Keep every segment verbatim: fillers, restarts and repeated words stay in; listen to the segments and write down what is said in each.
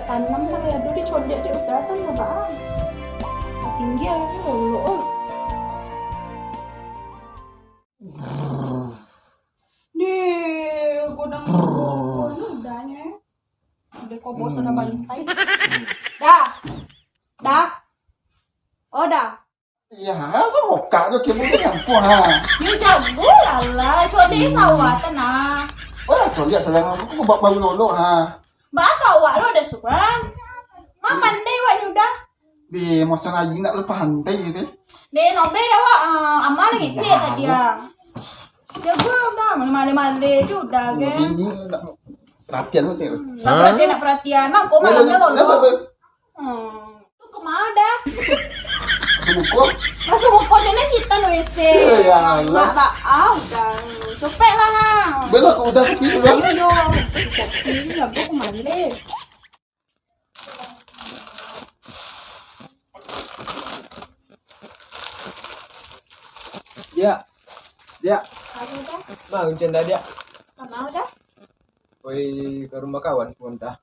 Tanam lah ya, dulu dicoliak dek Uda kan, Abah. Tinggi aja, lolok. Deh, godang lolok Uda nyo. Deh, kok bos ada bantai. Dah. Dah. Oh, dah. Iya, ha, tu mokak tu, kemo tu campur, ha. Yo, jago lah, lah. Coliak sawah tu, nah. Oh, coliak sayang aku, aku ba-, baru lolok, ha. Baa ka awak lo dah surang? Ma pandai awak ni Uda. Deh, masa lagi nak lepas pantai tu. Deh, nobe dah awak, ah, amal lagi cek tadi, ah. Jago lah, maleh-maleh je Uda, kan? Ini nak perhatian tu, cek. Hmm, nak perhatian, nak perhatian. Mak, kok malam dah lolok? Hmm. Tu kemana dah? Masuk muka. Masuk muka je ni sitan W C. Ya, ya Allah. Mak, baa Uda. Copek lah, ha. Belok ke Uda tapi, Uda? Yo, yo. Tapi, jago kemana? Diak. Diak. Apo, Uda? Ma kuncian Uda, Diak? Ka ma, Uda? Oi, ka rumah kawan ku, Uda.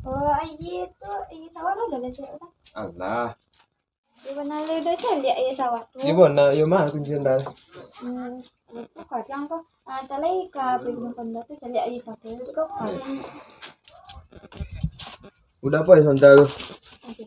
Oh, aia tu, aia sawah lo dah lah, Uda. Alah. Di mana lo dah caliak aia sawah tu? Di mana? Yo, ma kuncian Uda. Hmm, itu kadang ko. Ah, talai ka pai rumah kawan tu caliak aia sawah tu, ko kadang. Uda pai sabanta tu. Oke.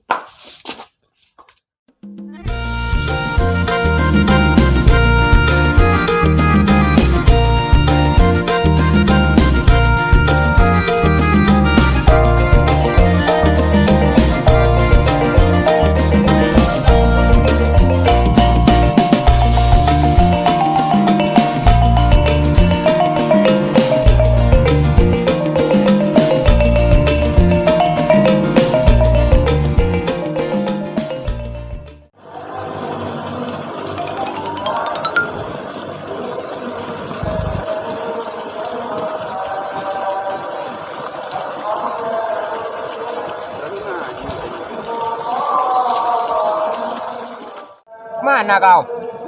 Mana kau?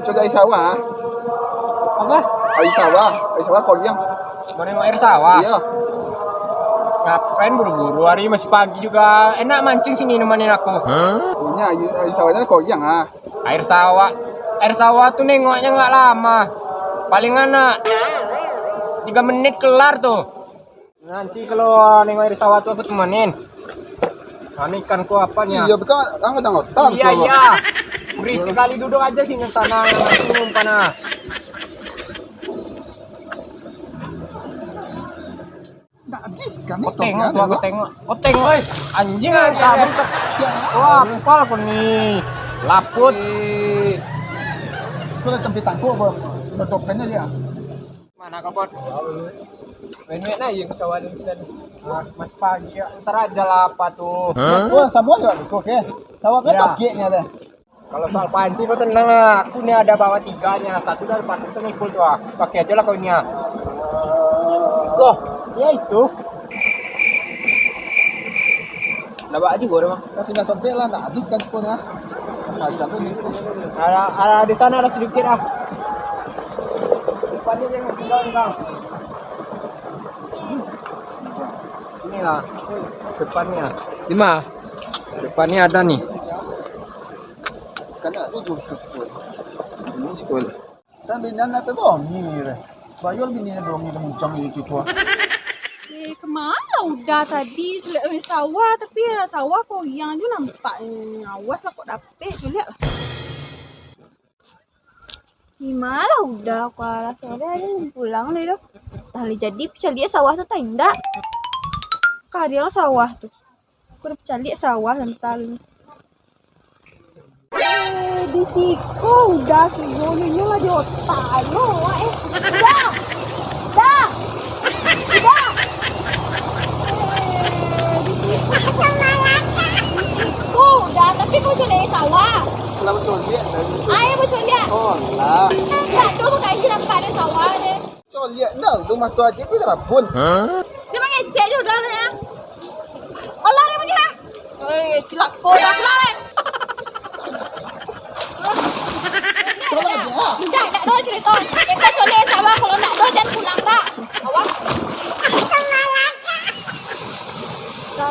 Cari aia sawah. Apa? Aia sawah, aia sawah koliang. Mau nengok aia sawah? Iya. Ngapain buru-buru? Hari masih pagi juga. Enak mancing sini nemenin aku. Ini aia, aia sawahnyo koliang, ah. Aia sawah, aia sawah tu nengoknya nggak lama. Palingan, ah, tiga menit kelar tu. Nanti kalau nengok aia sawah tu aku temenin. Anu ikan ku apa ni, ah? Iya, betul. Kan kadang otak. Iya, iya. Beri sekali duduk aja sini sana, nanti umpan, ah. Ndak habis kan? Kau tengok tu, kau tengok. Kau tengok, eh. Anjing, ah, kabur. Wah, apa kau ni? Laput. Eh, kau dah sampai tangkuk, kau. Udah topengnya dia. Mana kau, Bot? Main-main aja ke sawah dulu, kan. Ah, masih pagi, ya. Ntar aja lah, apa tu? Hah? Oh, sama aja, Bot. Oke. Sawah kan tokeknya deh. Kalau soal pancing, kau tenang lah. Aku ni ada bawa tiga nya. Satu dari pancing tu ngikul tu, ah. Pakai aja lah kau ni, ah. Loh, ya itu. Ndak baa juo doh, Bang. Kan tinggal sobek lah, ndak habis kan pun, ah. Macam tu ni. Ada, ada di sana ada sedikit, ah. Depannya jangan tinggal, Bang. Inilah depannya. Di ma? Depannya ada nih. Kan nak tuju ke sekolah. Ini sekolah. Kan binian nak pergi bongi deh. Bayul binian bongi dah muncang itu tu. Eh, kemana Uda tadi? Sudah main sawah, tapi ya sawah koyang je nampak. Eh, awas lah kok dapet je lihat lah. Di ma lah Uda, kok alah sore hari ni pulang deh tu. Tah lah jadi pacaliak sawah tu tah indak. Kariang sawah tu. Aku dah pacaliak sawah lantal ni. Eh, di siko Uda, si Zul inyo lah di otak lo, eh. Uda! Uda! Uda! Eh, di siko. Di siko Uda, tapi kau caliak sawah. Lah bacoliak tadi. Ai, bacoliak. Oh, lah. Dak tu kok kaji nampak ado sawah deh. Coliak ndak, rumah tu aja pun rabun. Hah? Dia mangecek je Uda lah, ya. Olah dia punya, ha? Oi, cilako dah pula, eh. Pulang aja, ha? Dah, dak ado cerita. Kita coliak sawah, kalau ndak ado, jangan pulang, dak. Awak. Dah,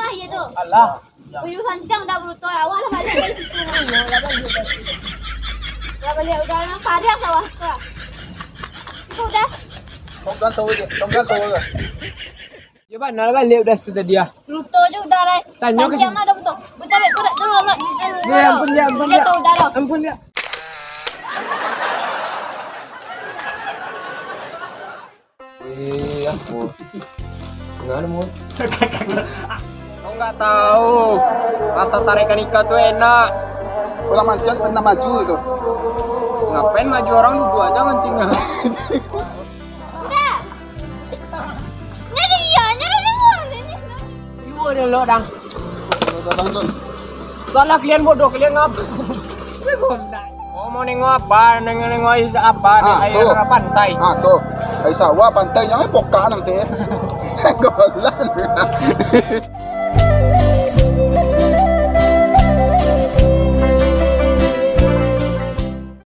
mah, iyo tu. Alah. Puyuh santiang dah baruto, awak lah baliak dari situ. Lah baliak udah lah, kariang sawah tu lah. Itu udah. Tonggang tahu je, tonggang tahu je. Yo bana lah baliak udah situ tadi ah. Baruto je udah lah. Tanyo ka santiang sini. Lah dah baruto. Baruto, baruto, baruto, baruto. Yo, ampun yo, ampun yo. Baruto udah dah. Ampun yo. Eh, apo? Dengar mo. Kau nggak tahu, rasa tarikan ikan tu enak. Orang mancing pernah maju itu. Ngapain maju, orang duduk aja mancingnya. Udah. Nyari iya, nyari iya. Ibu ada lo, Dang. Datang tu. Salah kalian bodoh, kalian ngapa? Oh, mau nengok apa? Nengok, nengok air apa? Ah, air tu. Pantai. Ah, tu. Air sawah, pantai, jangan pokak nanti. Golan.